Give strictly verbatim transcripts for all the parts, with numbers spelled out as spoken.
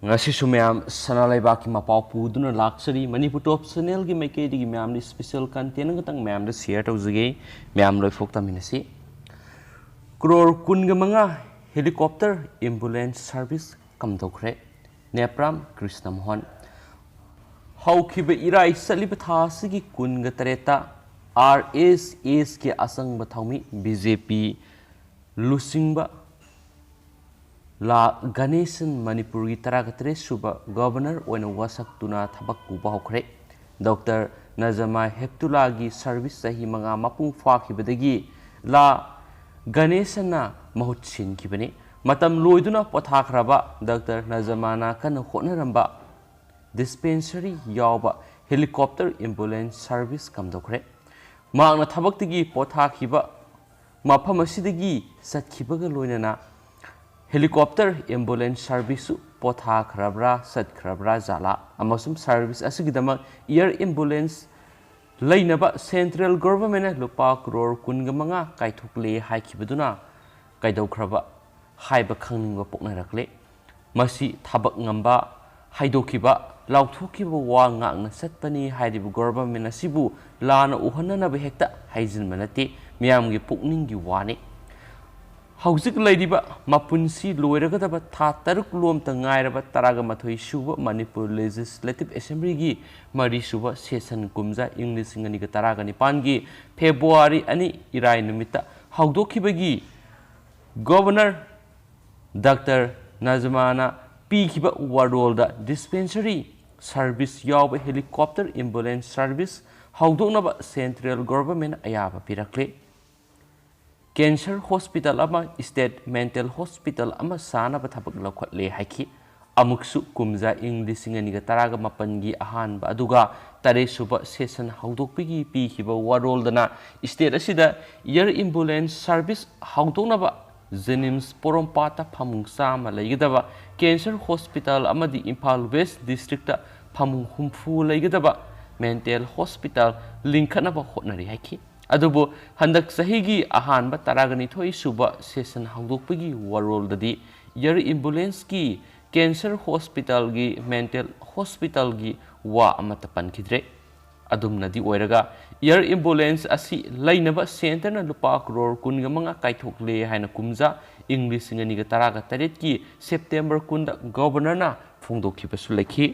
ꯉꯁꯤꯁꯨ ꯃꯌꯥꯝ ꯁꯅꯥ ꯂꯩꯕꯥꯛꯀꯤ ꯃꯄꯥꯎ ꯄꯨꯗꯨꯅ ꯂꯥꯛꯆꯔꯤ꯫ ꯃꯅꯤꯄꯨꯔ ꯇꯣꯞ ꯆꯦꯅꯦꯜꯒꯤ ꯃꯥꯏꯀꯩꯗꯒꯤ ꯃꯌꯥꯝꯗ ꯏꯁꯄꯤꯁꯦꯜ ꯀꯟꯇꯦꯟ ꯑꯃꯈꯛꯇꯪ ꯃꯌꯥꯝꯗ ꯁꯤꯌꯔ ꯇꯧꯖꯒꯦ꯫ ꯃꯌꯥꯝ ꯂꯣꯏꯐꯥꯎ ꯇꯥꯃꯤꯟꯅꯁꯤ꯫ ꯀ꯭ꯔꯣꯔ ꯀꯨꯟꯒ ꯃꯉꯥ ꯍꯦꯂꯤꯀꯣꯞꯇꯔ ꯑꯦꯝꯕꯨꯂꯦꯟꯁ ꯁꯥꯔꯚꯤꯁ ꯀꯝꯗꯧꯈ꯭ꯔꯦ꯫ ꯅꯦꯄ꯭ꯔꯥꯝ ꯀ꯭ꯔꯤꯁꯅ ꯃꯣꯍꯟ꯫ ꯍꯧꯈꯤꯕ ꯏꯔꯥꯏ ꯆꯠꯂꯤꯕ ꯊꯥ ꯑꯁꯤꯒꯤ ꯀꯨꯟꯒ ꯇꯔꯦꯠꯇ ꯑꯥꯔ ꯑꯦꯁ ꯑꯦꯁꯀꯤ ꯑꯆꯪꯕ ꯊꯧꯃꯤ ꯕꯤ ꯖꯦ ꯄꯤ ꯂꯨꯆꯤꯡꯕ ꯂꯥ ꯒꯅꯦꯁꯟ ꯃꯅꯤꯄꯨꯔꯒꯤ ꯇꯔꯥꯒ ꯇꯔꯦꯠ ꯁꯨꯕ ꯒꯕꯔꯅꯔ ꯑꯣꯏꯅ ꯋꯥꯁꯛꯇꯨꯅ ꯊꯕꯛ ꯄꯨꯕ ꯍꯧꯈ꯭ꯔꯦ꯫ ꯗꯣꯛꯇꯔ ꯅꯖꯃꯥ ꯍꯦꯞꯇꯨꯂꯥꯒꯤ ꯁꯔꯚꯤꯁ ꯆꯍꯤ ꯃꯉꯥ ꯃꯄꯨꯡ ꯐꯥꯈꯤꯕꯗꯒꯤ ꯂꯥ ꯒꯅꯦꯁꯟꯅ ꯃꯍꯨꯠ ꯁꯤꯟꯈꯤꯕꯅꯤ꯫ ꯃꯇꯝ ꯂꯣꯏꯗꯨꯅ ꯄꯣꯊꯥꯈ꯭ꯔꯕ ꯗꯣꯛꯇꯔ ꯅꯖꯃꯥꯅ ꯀꯟꯅ ꯍꯣꯠꯅꯔꯝꯕ ꯗꯤꯁꯄꯦꯟꯁꯔꯤ ꯌꯥꯎꯕ ꯍꯦꯂꯤꯀꯣꯞꯇꯔ ꯑꯦꯝꯕꯨꯂꯦꯟꯁ ꯁꯥꯔꯚꯤꯁ ꯀꯝꯗꯧꯈ꯭ꯔꯦ꯫ ꯃꯍꯥꯛꯅ ꯊꯕꯛꯇꯒꯤ ꯄꯣꯊꯥꯈꯤꯕ ꯃꯐꯝ ꯑꯁꯤꯗꯒꯤ ꯆꯠꯈꯤꯕꯒ ꯂꯣꯏꯅꯅ ꯍꯦꯂꯤꯀꯣꯞꯇꯔ ꯑꯦꯝꯕꯨꯂꯦꯟꯁ ꯁꯥꯔꯚꯤꯁꯁꯨ ꯄꯣꯊꯥꯈ꯭ꯔꯕ꯭ꯔꯥ, ꯆꯠꯈ꯭ꯔꯕ꯭ꯔꯥ ꯖꯥꯠꯂꯥ? ꯑꯃꯁꯨꯡ ꯁꯥꯔꯚꯤꯁ ꯑꯁꯤꯒꯤꯗꯃꯛ ꯑꯦꯌꯔ ꯑꯦꯝꯕꯨꯂꯦꯟꯁ ꯂꯩꯅꯕ ꯁꯦꯟꯇ꯭ꯔꯦꯜ ꯒꯣꯚꯔꯟꯃꯦꯟꯠꯅ ꯂꯨꯄꯥ ꯀ꯭ꯔꯣꯔ ꯀꯨꯟꯒ ꯃꯉꯥ ꯀꯥꯏꯊꯣꯛꯂꯦ ꯍꯥꯏꯈꯤꯕꯗꯨꯅ ꯀꯩꯗꯧꯈ꯭ꯔꯕ ꯍꯥꯏꯕ ꯈꯪꯅꯤꯡꯕ ꯄꯣꯛꯅꯔꯛꯂꯦ꯫ ꯃꯁꯤ ꯊꯕꯛ ꯉꯝꯕ, ꯍꯥꯏꯗꯣꯛꯈꯤꯕ, ꯂꯥꯎꯊꯣꯛꯈꯤꯕ ꯋꯥ ꯉꯥꯛꯅ ꯆꯠꯄꯅꯤ ꯍꯥꯏꯔꯤꯕ ꯒꯣꯚꯔꯟꯃꯦꯟꯠ ꯑꯁꯤꯕꯨ ꯂꯥꯟꯅ ꯎꯍꯟꯅꯅꯕ ꯍꯦꯛꯇ ꯍꯥꯏꯖꯤꯟꯕ ꯅꯠꯇꯦ, ꯃꯤꯌꯥꯝꯒꯤ ꯄꯨꯛꯅꯤꯡꯒꯤ ꯋꯥꯅꯤ꯫ ꯍꯧꯖꯤꯛ ꯂꯩꯔꯤꯕ ꯃꯄꯨꯟꯁꯤ ꯂꯣꯏꯔꯒꯗꯕ ꯊꯥ ꯇꯔꯨꯛ ꯂꯣꯝꯇ ꯉꯥꯏꯔꯕ ꯇꯔꯥꯒ ꯃꯥꯊꯣꯏ ꯁꯨꯕ ꯃꯅꯤꯄꯨꯔ ꯂꯦꯖꯤꯁꯂꯦꯇꯤꯚ ꯑꯦꯁꯦꯝꯕ꯭ꯂꯤꯒꯤ ꯃꯔꯤ ꯁꯨꯕ ꯁꯦꯁꯟ ꯀꯨꯝꯖꯥ ꯏꯪ ꯂꯤꯁꯤꯡ ꯑꯅꯤꯒ ꯇꯔꯥꯒ ꯅꯤꯄꯥꯟꯒꯤ ꯐꯦꯕ꯭ꯔꯨꯋꯥꯔꯤ ꯑꯅꯤ ꯏꯔꯥꯏ ꯅꯨꯃꯤꯠꯇ ꯍꯧꯗꯣꯛꯈꯤꯕꯒꯤ ꯒꯣꯚꯔꯅꯔ ꯗꯥꯛꯇꯔ ꯅꯖꯃꯥꯅ ꯄꯤꯈꯤꯕ ꯋꯥꯔꯣꯜꯗ ꯗꯤꯁꯄꯦꯟꯁꯔꯤ ꯁꯥꯔꯚꯤꯁ ꯌꯥꯎꯕ ꯍꯦꯂꯤꯀꯣꯞꯇꯔ ꯑꯦꯝꯕꯨꯂꯦꯟꯁ ꯁꯥꯔꯚꯤꯁ ꯍꯧꯗꯣꯛꯅꯕ ꯁꯦꯟꯇ꯭ꯔꯦꯜ ꯒꯣꯚꯔꯟꯃꯦꯟꯠ ꯑꯌꯥꯕ ꯄꯤꯔꯛꯂꯦ꯫ ꯀꯦꯟꯁꯔ ꯍꯣꯁꯄꯤꯇꯥꯜ ꯑꯃ, ꯁ꯭ꯇꯦꯠ ꯃꯦꯟꯇꯦꯜ ꯍꯣꯁꯄꯤꯇꯥꯜ ꯑꯃ ꯁꯥꯅꯕ ꯊꯕꯛ ꯂꯧꯈꯠꯂꯦ ꯍꯥꯏꯈꯤ꯫ ꯑꯃꯨꯛꯁꯨ ꯀꯨꯝꯖꯥ ꯏꯪ ꯂꯤꯁꯤꯡ ꯑꯅꯤꯒ ꯇꯔꯥꯒ ꯃꯥꯄꯟꯒꯤ ꯑꯍꯥꯟꯕ ꯑꯗꯨꯒ ꯇꯔꯦꯠ ꯁꯨꯕ ꯁꯦꯁꯟ ꯍꯧꯗꯣꯛꯄꯒꯤ ꯄꯤꯈꯤꯕ ꯋꯥꯔꯣꯜꯗꯅ ꯁ꯭ꯇꯦꯠ ꯑꯁꯤꯗ ꯑꯦꯌꯔ ꯑꯦꯝꯕꯨꯂꯦꯟꯁ ꯁꯥꯔꯚꯤꯁ ꯍꯧꯗꯣꯛꯅꯕ ꯖꯦꯅꯤꯝꯁ ꯄꯣꯔꯣꯝꯄꯥꯠꯇ ꯐꯃꯨꯡ ꯆꯥꯝꯃ ꯂꯩꯒꯗꯕ ꯀꯦꯟꯁꯔ ꯍꯣꯁꯄꯤꯇꯥꯜ ꯑꯃꯗꯤ ꯏꯝꯐꯥꯜ ꯋꯦꯁ ꯗꯤꯁꯇ꯭ꯔꯤꯛꯇ ꯐꯃꯨꯡ ꯍꯨꯝꯐꯨ ꯂꯩꯒꯗꯕ ꯃꯦꯟꯇꯦꯜ ꯍꯣꯁꯄꯤꯇꯥꯜ ꯂꯤꯡꯈꯠꯅꯕ ꯍꯣꯠꯅꯔꯤ ꯍꯥꯏꯈꯤ꯫ ꯑꯗꯨꯕꯨ ꯍꯟꯗꯛ ꯆꯍꯤꯒꯤ ꯑꯍꯥꯟꯕ ꯇꯔꯥꯒ ꯅꯤꯊꯣꯏ ꯁꯨꯕ ꯁꯦꯁꯟ ꯍꯧꯗꯣꯛꯄꯒꯤ ꯋꯥꯔꯣꯜꯗꯗꯤ ꯑꯦꯌꯔ ꯑꯦꯝꯕꯨꯂꯦꯟꯁꯀꯤ cancer hospitalꯒꯤ, mental hospitalꯒꯤ ꯋꯥ ꯑꯃꯠꯇ ꯄꯟꯈꯤꯗ꯭ꯔꯦ꯫ ꯑꯗꯨꯝꯅꯗꯤ ꯑꯣꯏꯔꯒ, air ambulance ꯑꯁꯤ ꯂꯩꯅꯕ centreꯅ ꯂꯨꯄꯥ ꯀ꯭ꯔꯣꯔ ꯀꯨꯟꯒ ꯃꯉꯥ ꯀꯥꯏꯊꯣꯛꯂꯦ ꯍꯥꯏꯅ ꯀꯨꯝꯖꯥ ꯏꯪ ꯂꯤꯁꯤꯡ ꯑꯅꯤꯒ ꯇꯔꯥꯒ ꯇꯔꯦꯠꯀꯤ September ꯀꯨꯟꯗ Governorꯅ ꯐꯣꯡꯗꯣꯛꯈꯤꯕꯁꯨ ꯂꯩꯈꯤ꯫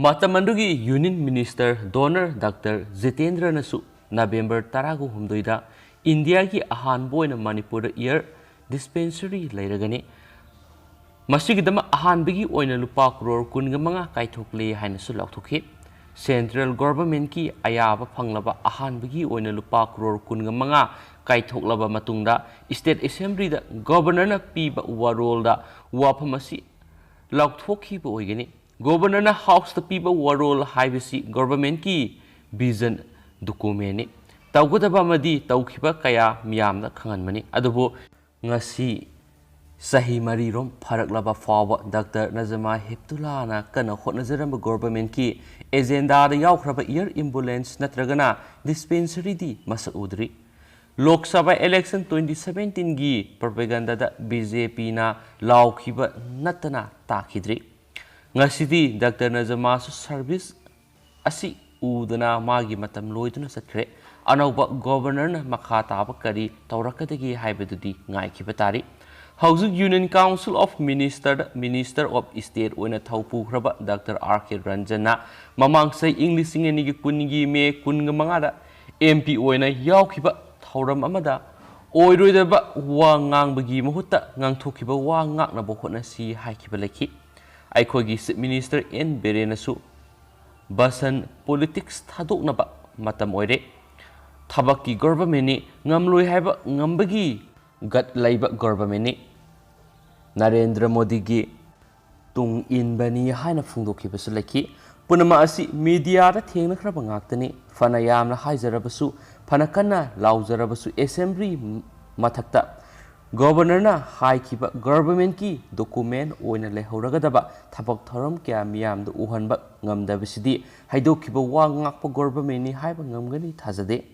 ꯃꯇꯝ ꯑꯗꯨꯒꯤ Union Minister Donor Doctor ꯖꯤꯇꯦꯟꯗ꯭ꯔꯅꯁꯨ November ꯇꯔꯥꯒ ꯍꯨꯝꯗꯣꯏꯗ ꯏꯟꯗꯤꯌꯥꯒꯤ ꯑꯍꯥꯟꯕ ꯑꯣꯏꯅ ꯃꯅꯤꯄꯨꯔꯗ air dispensary ꯂꯩꯔꯒꯅꯤ꯫ ꯃꯁꯤꯒꯤꯗꯃꯛ ꯑꯍꯥꯟꯕꯒꯤ ꯑꯣꯏꯅ ꯂꯨꯄꯥ ꯀ꯭ꯔꯣꯔ ꯀꯨꯟꯒ ꯃꯉꯥ ꯀꯥꯏꯊꯣꯛꯂꯦ ꯍꯥꯏꯅꯁꯨ ꯂꯥꯎꯊꯣꯛꯈꯤ꯫ Central Governmentꯀꯤ ꯑꯌꯥꯕ ꯐꯪꯂꯕ ꯑꯍꯥꯟꯕꯒꯤ ꯑꯣꯏꯅ ꯂꯨꯄꯥ ꯀ꯭ꯔꯣꯔ ꯀꯨꯟꯒ ꯃꯉꯥ ꯀꯥꯏꯊꯣꯛꯂꯕ ꯃꯇꯨꯡꯗ State Assemblyꯗ Governorꯅ ꯄꯤꯕ ꯋꯥꯔꯣꯜꯗ ꯋꯥꯐꯝ ꯑꯁꯤ ꯂꯥꯎꯊꯣꯛꯈꯤꯕ ꯑꯣꯏꯒꯅꯤ꯫ Governorꯅ Houseꯇ ꯄꯤꯕ ꯋꯥꯔꯣꯜ ꯍꯥꯏꯕꯁꯤ Governmentꯀꯤ vision documentꯅꯤ꯫ ꯇꯧꯒꯗꯕ ꯑꯃꯗꯤ ꯇꯧꯈꯤꯕ ꯀꯌꯥ ꯃꯤꯌꯥꯝꯗ ꯈꯪꯍꯟꯕꯅꯤ꯫ ꯑꯗꯨꯕꯨ ꯉꯁꯤ ꯆꯍꯤ ꯃꯔꯤꯔꯣꯝ ꯐꯥꯔꯛꯂꯕ ꯐꯥꯎꯕ Doctor ꯅꯖꯃꯥ ꯍꯦꯞꯇꯨꯂꯥꯅ ꯀꯟꯅ ꯍꯣꯠꯅꯖꯔꯝꯕ Governmentꯀꯤ agendaꯗ ꯌꯥꯎꯈ꯭ꯔꯕ air ambulance ꯅꯠꯇ꯭ꯔꯒꯅ dispensaryꯗꯤ ꯃꯁꯛ ꯎꯗ꯭ꯔꯤ꯫ Lok Sabha election twenty seventeenꯒꯤ propagandaꯗ BJPꯅ ꯂꯥꯎꯈꯤꯕ ꯅꯠꯇꯅ ꯇꯥꯈꯤꯗ꯭ꯔꯤ꯫ ꯉꯁꯤꯗꯤ Doctor ꯅꯖꯃꯥꯁꯨ service ꯑꯁꯤ ꯎꯗꯅ ꯃꯥꯒꯤ ꯃꯇꯝ ꯂꯣꯏꯗꯨꯅ ꯆꯠꯈ꯭ꯔꯦ꯫ ꯑꯅꯧꯕ Governorꯅ ꯃꯈꯥ ꯇꯥꯕ ꯀꯔꯤ ꯇꯧꯔꯛꯀꯗꯒꯦ ꯍꯥꯏꯕꯗꯨꯗꯤ ꯉꯥꯏꯈꯤꯕ ꯇꯥꯔꯤ꯫ ꯍꯧꯖꯤꯛ Union Council of Ministerꯗ Minister of State ꯑꯣꯏꯅ ꯊꯧ ꯄꯨꯈ꯭ꯔꯕ Doctor R K ꯔꯟꯖꯟꯅ ꯃꯃꯥꯡ ꯆꯍꯤ ꯏꯪ ꯂꯤꯁꯤꯡ ꯑꯅꯤꯒ ꯀꯨꯟꯒꯤ May ꯀꯨꯟꯒ ꯃꯉꯥꯗ MP ꯑꯣꯏꯅ ꯌꯥꯎꯈꯤꯕ ꯊꯧꯔꯝ ꯑꯃꯗ ꯑꯣꯏꯔꯣꯏꯗꯕ ꯋꯥ ꯉꯥꯡꯕꯒꯤ ꯃꯍꯨꯠꯇ ꯉꯥꯡꯊꯣꯛꯈꯤꯕ ꯋꯥ ꯉꯥꯛꯅꯕ ꯍꯣꯠꯅꯁꯤ ꯍꯥꯏꯈꯤꯕ ꯂꯩꯈꯤ꯫ ꯑꯩꯈꯣꯏꯒꯤ Chief Minister ꯑꯦꯟ ꯕꯤꯔꯦꯟꯅꯁꯨ ꯕꯁꯟ politics ꯊꯥꯗꯣꯛꯅꯕ ꯃꯇꯝ ꯑꯣꯏꯔꯦ꯫ ꯊꯕꯛꯀꯤ Governmentꯅꯤ, ꯉꯝꯂꯣꯏ ꯍꯥꯏꯕ ꯉꯝꯕꯒꯤ gut ꯂꯩꯕ Governmentꯅꯤ꯫ ꯅꯔꯦꯟꯗ꯭ꯔ ꯃꯣꯗꯤꯒꯤ ꯇꯨꯡ ꯏꯟꯕꯅꯤ ꯍꯥꯏꯅ ꯐꯣꯡꯗꯣꯛꯈꯤꯕꯁꯨ ꯂꯩꯈꯤ꯫ ꯄꯨꯝꯅꯃꯛ ꯑꯁꯤ mediaꯗ ꯊꯦꯡꯅꯈ꯭ꯔꯕ ꯉꯥꯛꯇꯅꯤ꯫ ꯐꯅ ꯌꯥꯝꯅ ꯍꯥꯏꯖꯔꯕꯁꯨ, ꯐꯅ ꯀꯟꯅ ꯂꯥꯎꯖꯔꯕꯁꯨ, Assembly ꯃꯊꯛꯇ Governorꯅ ꯍꯥꯏꯈꯤꯕ Governmentꯀꯤ document ꯑꯣꯏꯅ ꯂꯩꯍꯧꯔꯒꯗꯕ ꯊꯕꯛ ꯊꯧꯔꯝ ꯀꯌꯥ ꯃꯤꯌꯥꯝꯗ ꯎꯍꯟꯕ ꯉꯝꯗꯕꯁꯤꯗꯤ ꯍꯥꯏꯗꯣꯛꯈꯤꯕ ꯋꯥ ꯉꯥꯛꯄ Governmentꯅꯤ ꯍꯥꯏꯕ ꯉꯝꯒꯅꯤ ꯊꯥꯖꯗꯦ꯫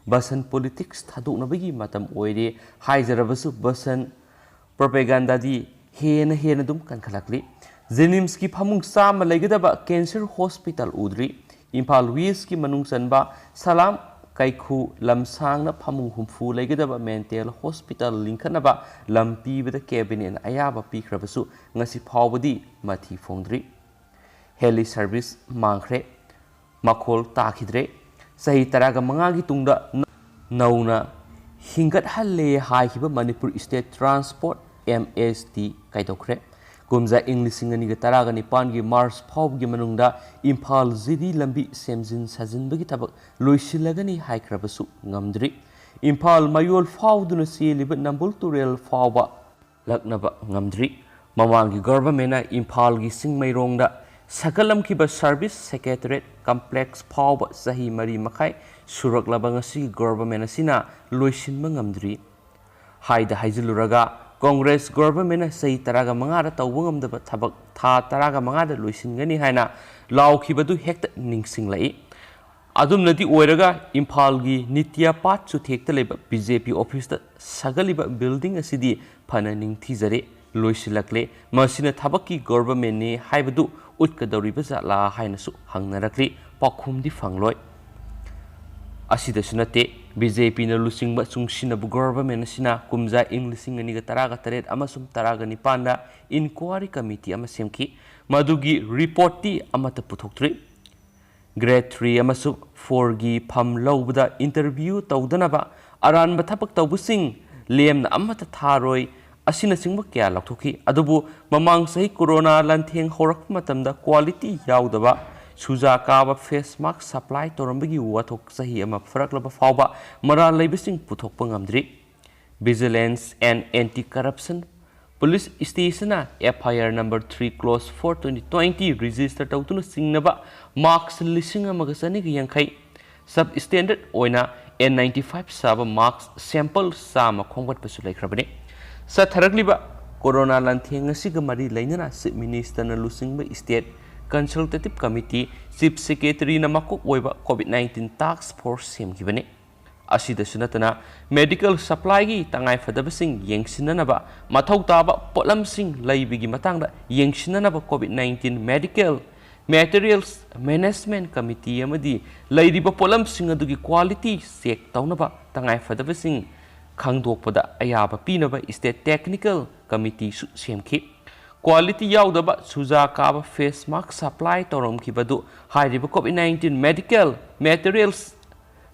ꯕꯁꯟ politics ꯊꯥꯗꯣꯛꯅꯕꯒꯤ ꯃꯇꯝ ꯑꯣꯏꯔꯦ ꯍꯥꯏꯖꯔꯕꯁꯨ, ꯕꯁꯟ propagandaꯗꯤ ꯍꯦꯟꯅ ꯍꯦꯟꯅ ꯑꯗꯨꯝ ꯀꯟꯈꯠꯂꯛꯂꯤ꯫ ꯖꯦꯅꯤꯝꯁꯀꯤ ꯐꯃꯨꯡ ꯆꯥꯝꯃ ꯂꯩꯒꯗꯕ ꯀꯦꯟꯁꯔ ꯍꯣꯁꯄꯤꯇꯥꯜ ꯎꯗ꯭ꯔꯤ꯫ ꯏꯝꯐꯥꯜ ꯋꯦꯁꯀꯤ ꯃꯅꯨꯡ ꯆꯟꯕ ꯁꯂꯥꯝ ꯀꯩꯈꯨ ꯂꯝꯁꯥꯡꯅ ꯐꯃꯨꯡ ꯍꯨꯝꯐꯨ ꯂꯩꯒꯗꯕ ꯃꯦꯟꯇꯦꯜ ꯍꯣꯁꯄꯤꯇꯥꯜ ꯂꯤꯡꯈꯠꯅꯕ ꯂꯝ ꯄꯤꯕꯗ ꯀꯦꯕꯤꯅꯦꯠꯅ ꯑꯌꯥꯕ ꯄꯤꯈ꯭ꯔꯕꯁꯨ ꯉꯁꯤ ꯐꯥꯎꯕꯗꯤ ꯃꯊꯤ ꯐꯣꯡꯗ꯭ꯔꯤ꯫ ꯍꯦꯂꯤ ꯁꯔꯚꯤꯁ ꯃꯥꯡꯈ꯭ꯔꯦ, ꯃꯈꯣꯜ ꯇꯥꯈꯤꯗ꯭ꯔꯦ꯫ ꯆꯍꯤ ꯇꯔꯥꯒ ꯃꯉꯥꯒꯤ ꯇꯨꯡꯗ ꯅ-, ꯅꯧꯅ ꯍꯤꯡꯒꯠꯍꯜꯂꯦ ꯍꯥꯏꯈꯤꯕ ꯃꯅꯤꯄꯨꯔ ꯁ꯭ꯇꯦꯠ ꯇ꯭ꯔꯥꯟꯁꯄꯣꯔꯠ, ꯑꯦꯝ ꯑꯦꯁ ꯇꯤ, ꯀꯥꯏꯗꯣꯛꯈ꯭ꯔꯦ꯫ ꯀꯨꯝꯖꯥ ꯏꯪ ꯂꯤꯁꯤꯡ ꯑꯅꯤꯒ ꯇꯔꯥꯒ ꯅꯤꯄꯥꯟꯒꯤ ꯃꯥꯔꯆ ꯐꯥꯎꯕꯒꯤ ꯃꯅꯨꯡꯗ ꯏꯝꯐꯥꯜ ꯖꯤ ꯗꯤ ꯂꯝꯕꯤ ꯁꯦꯝꯖꯤꯟ ꯁꯥꯖꯤꯟꯕꯒꯤ ꯊꯕꯛ ꯂꯣꯏꯁꯤꯜꯂꯒꯅꯤ ꯍꯥꯏꯈ꯭ꯔꯕꯁꯨ ꯉꯝꯗ꯭ꯔꯤ꯫ ꯏꯝꯐꯥꯜ ꯃꯌꯣꯜ ꯐꯥꯎꯗꯨꯅ ꯆꯦꯜꯂꯤꯕ ꯅꯝꯕꯨꯜ ꯇꯨꯔꯦꯜ ꯐꯥꯎꯕ ꯂꯛꯅꯕ ꯉꯝꯗ꯭ꯔꯤ꯫ ꯃꯃꯥꯡꯒꯤ ꯒꯣꯚꯔꯟꯃꯦꯟꯠꯅ ꯏꯝꯐꯥꯜꯒꯤ ꯆꯤꯡꯃꯩꯔꯣꯡꯗ ꯁꯥꯒꯠꯂꯝꯈꯤꯕ ꯁꯔꯚꯤꯁ ꯁꯦꯀ꯭ꯔꯦꯇꯔꯤꯌꯦꯠ ꯀꯝꯄ꯭ꯂꯦꯛꯁ ꯐꯥꯎꯕ ꯆꯍꯤ ꯃꯔꯤ ꯃꯈꯥꯏ ꯁꯨꯔꯛꯂꯕ ꯉꯁꯤꯒꯤ ꯒꯣꯚꯔꯟꯃꯦꯟꯠ ꯑꯁꯤꯅ ꯂꯣꯏꯁꯤꯟꯕ ꯉꯝꯗ꯭ꯔꯤ꯫ ꯍꯥꯏꯗ ꯍꯥꯏꯖꯤꯜꯂꯨꯔꯒ, ꯀꯣꯡꯒ꯭ꯔꯦꯁ ꯒꯣꯚꯔꯟꯃꯦꯟꯠꯅ ꯆꯍꯤ ꯇꯔꯥꯒ ꯃꯉꯥꯗ ꯇꯧꯕ ꯉꯝꯗꯕ ꯊꯕꯛ ꯊꯥ ꯇꯔꯥꯒ ꯃꯉꯥꯗ ꯂꯣꯏꯁꯤꯟꯒꯅꯤ ꯍꯥꯏꯅ ꯂꯥꯎꯈꯤꯕꯗꯨ ꯍꯦꯛꯇ ꯅꯤꯡꯁꯤꯡꯂꯛꯏ꯫ ꯑꯗꯨꯝꯅꯗꯤ ꯑꯣꯏꯔꯒ ꯏꯝꯐꯥꯜꯒꯤ ꯅꯤꯇ꯭ꯌ ꯄꯥꯊ ꯆꯨꯊꯦꯛꯇ ꯂꯩꯕ ꯕꯤ ꯖꯦ ꯄꯤ ꯑꯣꯐꯤꯁꯇ ꯁꯥꯒꯠꯂꯤꯕ ꯕꯤꯜꯗꯤꯡ ꯑꯁꯤꯗꯤ ꯐꯅ ꯅꯤꯡꯊꯤꯖꯔꯦ, ꯂꯣꯏꯁꯤꯜꯂꯛꯂꯦ, ꯃꯁꯤꯅ ꯊꯕꯛꯀꯤ ꯒꯣꯚꯔꯟꯃꯦꯟꯠꯅꯤ ꯍꯥꯏꯕꯗꯨ ꯎꯠꯀꯗꯧꯔꯤꯕ ꯖꯥꯠꯂꯥ ꯍꯥꯏꯅꯁꯨ ꯍꯪꯅꯔꯛꯂꯤ꯫ ꯄꯥꯎꯈꯨꯝꯗꯤ ꯐꯪꯂꯣꯏ꯫ ꯑꯁꯤꯗꯁꯨ ꯅꯠꯇꯦ, ꯕꯤ ꯖꯦ ꯄꯤꯅ ꯂꯨꯆꯤꯡꯕ ꯆꯨꯡꯁꯤꯟꯅꯕ ꯒꯣꯚꯔꯟꯃꯦꯟꯠ ꯑꯁꯤꯅ ꯀꯨꯝꯖꯥ ꯏꯪ ꯂꯤꯁꯤꯡ ꯑꯅꯤꯒ ꯇꯔꯥꯒ ꯇꯔꯦꯠ ꯑꯃꯁꯨꯡ ꯇꯔꯥꯒ ꯅꯤꯄꯥꯟꯗ ꯏꯟꯀ꯭ꯋꯥꯔꯤ ꯀꯃꯤꯇꯤ ꯑꯃ ꯁꯦꯝꯈꯤ꯫ ꯃꯗꯨꯒꯤ ꯔꯤꯄꯣꯔꯠꯇꯤ ꯑꯃꯠꯇ ꯄꯨꯊꯣꯛꯇ꯭ꯔꯤ꯫ ꯒ꯭ꯔꯦꯗ ꯊ꯭ꯔꯤ ꯑꯃꯁꯨꯡ ꯐꯣꯔꯒꯤ ꯐꯝ ꯂꯧꯕꯗ ꯏꯟꯇꯔꯚ꯭ꯌꯨ ꯇꯧꯗꯅꯕ ꯑꯔꯥꯟꯕ ꯊꯕꯛ ꯇꯧꯕꯁꯤꯡ ꯂꯦꯝꯅ ꯑꯃꯠꯇ ꯊꯥꯔꯣꯏ ꯑꯁꯤꯅꯆꯤꯡꯕ ꯀꯌꯥ ꯂꯥꯎꯊꯣꯛꯈꯤ꯫ ꯑꯗꯨꯕꯨ ꯃꯃꯥꯡ ꯆꯍꯤ ꯀꯣꯔꯣꯅꯥ ꯂꯥꯟꯊꯦꯡ ꯍꯧꯔꯛꯄ ꯃꯇꯝꯗ ꯀ꯭ꯋꯥꯂꯤꯇꯤ ꯌꯥꯎꯗꯕ, ꯁꯨꯖꯥ ꯀꯥꯕ ꯐꯦꯁ ꯃꯥꯁꯛ ꯁꯄ꯭ꯂꯥꯏ ꯇꯧꯔꯝꯕꯒꯤ ꯋꯥꯊꯣꯛ ꯆꯍꯤ ꯑꯃ ꯐꯥꯔꯛꯂꯕ ꯐꯥꯎꯕ ꯃꯔꯥꯜ ꯂꯩꯕꯁꯤꯡ ꯄꯨꯊꯣꯛꯄ ꯉꯝꯗ꯭ꯔꯤ꯫ Vigilance and anti corruption police ꯁ꯭ꯇꯦꯁꯟꯅ F I R number three clause four twenty twenty register ꯇꯧꯗꯨꯅ ꯆꯤꯡꯅꯕ ꯃꯥꯁꯛ ꯂꯤꯁꯤꯡ ꯑꯃꯒ ꯆꯅꯤꯒ ꯌꯥꯡꯈꯩ, ꯁꯕ ꯁ꯭ꯇꯦꯟꯗꯔꯗ ꯑꯣꯏꯅ ꯑꯦꯟ ꯅꯥꯏꯟꯇꯤ ꯐꯥꯏꯚ ꯁꯥꯕ ꯃꯥꯁꯛ ꯁꯦꯝꯄꯜ ꯆꯥꯝꯃ ꯈꯣꯝꯒꯠꯄꯁꯨ ꯂꯩꯈ꯭ꯔꯕꯅꯤ꯫ ꯆꯠꯊꯔꯛꯂꯤꯕ ꯀꯣꯔꯣꯅꯥ ꯂꯥꯟꯊꯦꯡ ꯑꯁꯤꯒ ꯃꯔꯤ ꯂꯩꯅꯅ ꯆꯤꯐ ꯃꯤꯅꯤꯁꯇꯔꯅ ꯂꯨꯆꯤꯡꯕ ꯁ꯭ꯇꯦꯠ ꯀꯟꯁꯜꯇꯦꯇꯤꯚ ꯀꯃꯤꯇꯤ, ꯆꯤꯐ ꯁꯦꯀ꯭ꯔꯦꯇꯔꯤꯅ ꯃꯀꯣꯛ ꯑꯣꯏꯕ ꯀꯣꯚꯤꯗ ꯅꯥꯏꯟꯇꯤꯟ ꯇꯥꯁꯛ ꯐꯣꯔꯁ ꯁꯦꯝꯈꯤꯕꯅꯤ꯫ ꯑꯁꯤꯗꯁꯨ ꯅꯠꯇꯅ, ꯃꯦꯗꯤꯀꯦꯜ ꯁꯄ꯭ꯂꯥꯏꯒꯤ ꯇꯉꯥꯏꯐꯗꯕꯁꯤꯡ ꯌꯦꯡꯁꯤꯟꯅꯅꯕ, ꯃꯊꯧ ꯇꯥꯕ ꯄꯣꯠꯂꯝꯁꯤꯡ ꯂꯩꯕꯒꯤ ꯃꯇꯥꯡꯗ ꯌꯦꯡꯁꯤꯟꯅꯅꯕ COVID nineteen medical materials management committee ꯑꯃꯗꯤ ꯂꯩꯔꯤꯕ ꯄꯣꯠꯂꯝꯁꯤꯡ ꯑꯗꯨꯒꯤ quality check ꯇꯧꯅꯕ ꯇꯉꯥꯏꯐꯗꯕꯁꯤꯡ ꯈꯪꯗꯣꯛꯄꯗ ꯑꯌꯥꯕ ꯄꯤꯅꯕ state technical committeeꯁꯨ ꯁꯦꯝꯈꯤ꯫ Quality ꯌꯥꯎꯗꯕ ꯆꯨꯖꯥ ꯀꯥꯕ face mask supply ꯇꯧꯔꯝꯈꯤꯕꯗꯨ ꯍꯥꯏꯔꯤꯕ COVID nineteen medical materials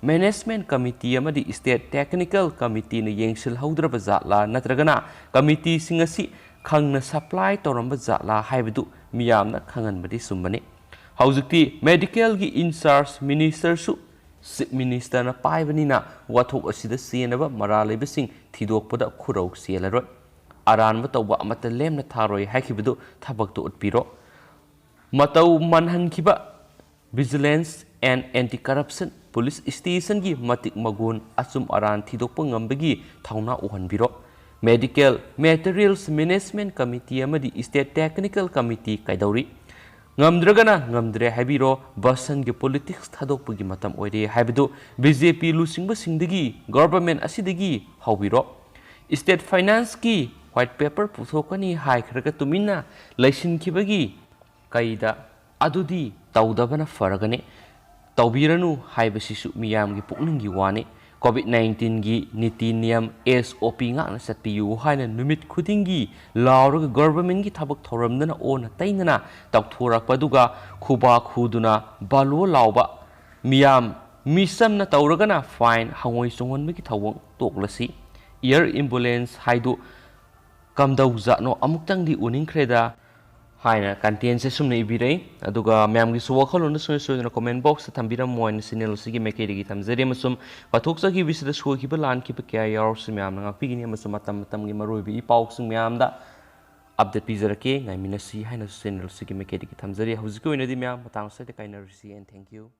management committee ꯑꯃꯗꯤ state technical committeeꯅ ꯌꯦꯡꯁꯤꯜꯍꯧꯗ꯭ꯔꯕ ꯖꯥꯠꯂꯥ, ꯅꯠꯇ꯭ꯔꯒꯅ committeeꯁꯤꯡ ꯑꯁꯤ ꯈꯪꯅ supply ꯇꯧꯔꯝꯕ ꯖꯥꯠꯂꯥ ꯍꯥꯏꯕꯗꯨ ꯃꯤꯌꯥꯝꯅ ꯈꯪꯍꯟꯕꯗꯤ ꯆꯨꯝꯕꯅꯤ꯫ ꯍꯧꯖꯤꯛꯇꯤ medicalꯒꯤ in charge ministerꯁꯨ Chief Ministerꯅ ꯄꯥꯏꯕꯅꯤꯅ, ꯋꯥꯊꯣꯛ ꯑꯁꯤꯗ ꯆꯦꯟꯅꯕ ꯃꯔꯥꯜ ꯂꯩꯕꯁꯤꯡ ꯊꯤꯗꯣꯛꯄꯗ ꯈꯨꯔꯧ ꯆꯦꯜꯂꯔꯣꯏ꯫ ꯑꯔꯥꯟꯕ ꯇꯧꯕ ꯑꯃꯠꯇ ꯂꯦꯝꯅ ꯊꯥꯔꯣꯏ ꯍꯥꯏꯈꯤꯕꯗꯨ ꯊꯕꯛꯇ ꯎꯠꯄꯤꯔꯣ꯫ ꯃꯇꯧ ꯃꯥꯟꯍꯟꯈꯤꯕ Vigilance and Anti Corruption Police Stationꯒꯤ ꯃꯇꯤꯛ ꯃꯒꯨꯟ, ꯑꯆꯨꯝ ꯑꯔꯥꯟ ꯊꯤꯗꯣꯛꯄ ꯉꯝꯕꯒꯤ ꯊꯧꯅꯥ ꯎꯍꯟꯕꯤꯔꯣ꯫ Medical Materials Management Committee ꯑꯃꯗꯤ State Technical Committee ꯀꯩꯗꯧꯔꯤ? ꯉꯝꯗ꯭ꯔꯒꯅ ꯉꯝꯗ꯭ꯔꯦ ꯍꯥꯏꯕꯤꯔꯣ꯫ ꯕꯁꯟꯒꯤ politics ꯊꯥꯗꯣꯛꯄꯒꯤ ꯃꯇꯝ ꯑꯣꯏꯔꯦ ꯍꯥꯏꯕꯗꯨ BJP ꯂꯨꯆꯤꯡꯕꯁꯤꯡꯗꯒꯤ, government ꯑꯁꯤꯗꯒꯤ ꯍꯧꯕꯤꯔꯣ꯫ State financeꯀꯤ white paper ꯄꯨꯊꯣꯛꯀꯅꯤ ꯍꯥꯏꯈ꯭ꯔꯒ ꯇꯨꯃꯤꯟꯅ ꯂꯩꯁꯤꯟꯈꯤꯕꯒꯤ ꯀꯩꯗ? ꯑꯗꯨꯗꯤ ꯇꯧꯗꯕꯅ ꯐꯔꯒꯅꯤ꯫ ꯇꯧꯕꯤꯔꯅꯨ ꯍꯥꯏꯕꯁꯤꯁꯨ ꯃꯤꯌꯥꯝꯒꯤ ꯄꯨꯛꯅꯤꯡꯒꯤ ꯋꯥꯅꯤ꯫ COVID nineteenꯒꯤ ꯅꯤꯇꯤ ꯅꯤꯌꯝ, SOP ꯉꯥꯛꯅ ꯆꯠꯄꯤꯌꯨ ꯍꯥꯏꯅ ꯅꯨꯃꯤꯠ ꯈꯨꯗꯤꯡꯒꯤ ꯂꯥꯎꯔꯒ governmentꯀꯤ ꯊꯕꯛ ꯊꯧꯔꯝꯗꯅ ꯑꯣꯟꯅ ꯇꯩꯅꯅ ꯇꯧꯊꯣꯔꯛꯄꯗꯨꯒ ꯈꯨꯕꯥꯛ ꯈꯨꯗꯨꯅ ꯕꯥꯂꯣ ꯂꯥꯎꯕ ꯃꯤꯌꯥꯝ ꯃꯤꯆꯝꯅ ꯇꯧꯔꯒꯅ fine, ꯍꯪꯉꯣꯏ ꯆꯣꯡꯍꯟꯕꯒꯤ ꯊꯧꯑꯣꯡ ꯇꯣꯛꯂꯁꯤ꯫ Air ambulance ꯍꯥꯏꯗꯨ ꯀꯝꯗꯧꯖꯥꯠꯅꯣ, ꯑꯃꯨꯛꯇꯪꯗꯤ ꯎꯅꯤꯡꯈ꯭ꯔꯦꯗ ꯍꯥꯏꯅ contentꯁꯦ ꯁꯨꯝꯅ ꯏꯕꯤꯔꯛꯏ꯫ ꯑꯗꯨꯒ ꯃꯌꯥꯝꯒꯤꯁꯨ ꯋꯥꯈꯜꯂꯣꯟꯗꯨ ꯁꯣꯏ ꯁꯣꯏꯗꯅ comment boxꯇ ꯊꯝꯕꯤꯔꯝꯃꯣ ꯍꯥꯏꯅ channel ꯑꯁꯤꯒꯤ ꯃꯥꯏꯀꯩꯗꯒꯤ ꯊꯝꯖꯔꯤ꯫ ꯑꯃꯁꯨꯡ ꯄꯥꯊꯣꯛꯆꯈꯤꯕꯁꯤꯗ ꯁꯣꯏꯈꯤꯕ ꯂꯥꯟꯈꯤꯕ ꯀꯌꯥ ꯌꯥꯎꯔꯁꯨ ꯃꯌꯥꯝꯅ ꯉꯥꯛꯄꯤꯒꯅꯤ, ꯑꯃꯁꯨꯡ ꯃꯇꯝ ꯃꯇꯝꯒꯤ ꯃꯔꯨꯑꯣꯏꯕ ꯏ ꯄꯥꯎꯁꯤꯡ ꯃꯌꯥꯝꯗ update ꯄꯤꯖꯔꯛꯀꯦ꯫ ꯉꯥꯏꯃꯤꯟꯅꯁꯤ ꯍꯥꯏꯅꯁꯨ channel ꯑꯁꯤꯒꯤ ꯃꯥꯏꯀꯩꯗꯒꯤ ꯊꯝꯖꯔꯤ꯫ ꯍꯧꯖꯤꯛꯀꯤ ꯑꯣꯏꯅꯗꯤ ꯃꯌꯥꯝ ꯃꯇꯥꯡ ꯑꯁꯤꯗ ꯀꯥꯏꯅꯔꯁꯤ, and thank you꯫